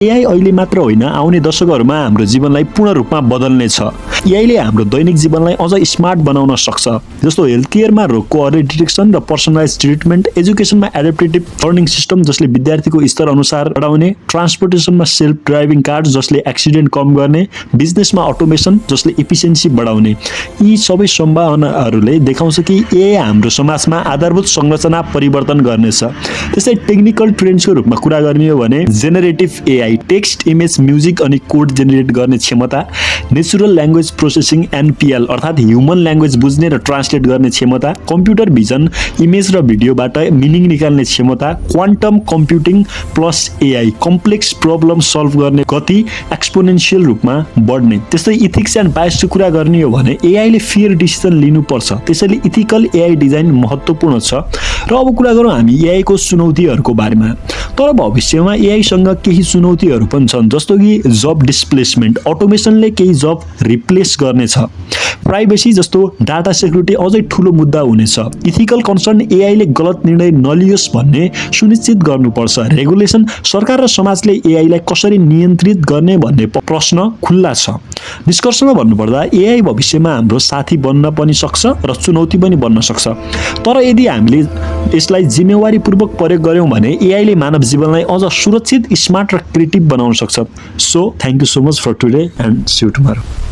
AI अहिले मात्र होइन, आउने दशकहरूमा हाम्रो जीवनलाई पूर्ण रूपमा बदल्ने छ। एआईले हाम्रो दैनिक जीवनलाई अझ स्मार्ट बनाउन सक्छ, जस्तो हेल्थ केयरमा रोगको अर्ली डिटेक्सन र पर्सनलाइज ट्रिटमेन्ट, एजुकेसनमा एडेप्टेटिभ लर्निङ सिस्टम जसले विद्यार्थीको स्तर अनुसार पढाउने, ट्रान्सपोर्टेसनमा सेल्फ ड्राइभिङ कार्ड जसले एक्सिडेन्ट कम गर्ने, बिजनेसमा अटोमेसन जसले इफिसियन्सी बढाउने। यी सबै सम्भावनाहरूले देखाउँछ कि एआई हाम्रो समाजमा आधारभूत संरचना परिवर्तन गर्नेछ। त्यसै टेक्निकल ट्रेन्ड्सको रूपमा कुरा गर्ने हो भने generative AI, text, image, music अनि कोड जेनेरेट गर्ने क्षमता, नेचुरल ल्याङ्ग्वेज प्रोसेसिङ एनपीएल अर्थात् ह्युमन ल्याङ्ग्वेज बुझ्ने र ट्रान्सलेट गर्ने क्षमता, कम्प्युटर भिजन, इमेज र भिडियोबाट मिनिङ निकाल्ने क्षमता, quantum computing plus AI, complex problem solve गर्ने गति एक्सपोनेन्सियल रूपमा बढ्ने। त्यस्तै इथिक्स एन्ड बायसको कुरा गर्ने हो भने एआईले फेयर डिसिजन लिनुपर्छ, त्यसैले इथिकल एआई डिजाइन महत्त्वपूर्ण छ। र अब कुरा गरौँ हामी एआईको चुनौतीहरूको बारेमा। तर भविष्यमा एआईसँग केही चुनौतीहरू पनि छन्, जस्तो कि जब डिस्प्लेसमेन्ट, अटोमेसनले केही जब रिप्लेस गर्नेछ। प्राइभेसी जस्तो डाटा सेक्युरिटी अझै ठुलो मुद्दा हुनेछ। इथिकल कन्सर्न, एआईले गलत निर्णय नलियोस् भन्ने सुनिश्चित गर्नुपर्छ। रेगुलेसन, सरकार र समाजले एआईलाई कसरी नियन्त्रित गर्ने भन्ने प्रश्न खुल्ला छ। निष्कर्षमा भन्नुपर्दा एआई भविष्यमा हाम्रो साथी बन्न पनि सक्छ र चुनौती पनि बन्न सक्छ। तर यदि हामीले यसलाई जिम्मेवारीपूर्वक प्रयोग गर्यौँ भने एआईले मानव जीवनलाई अझ सुरक्षित, स्मार्ट र क्रिएटिभ बनाउन सक्छ। So thank you so much for today and see you tomorrow.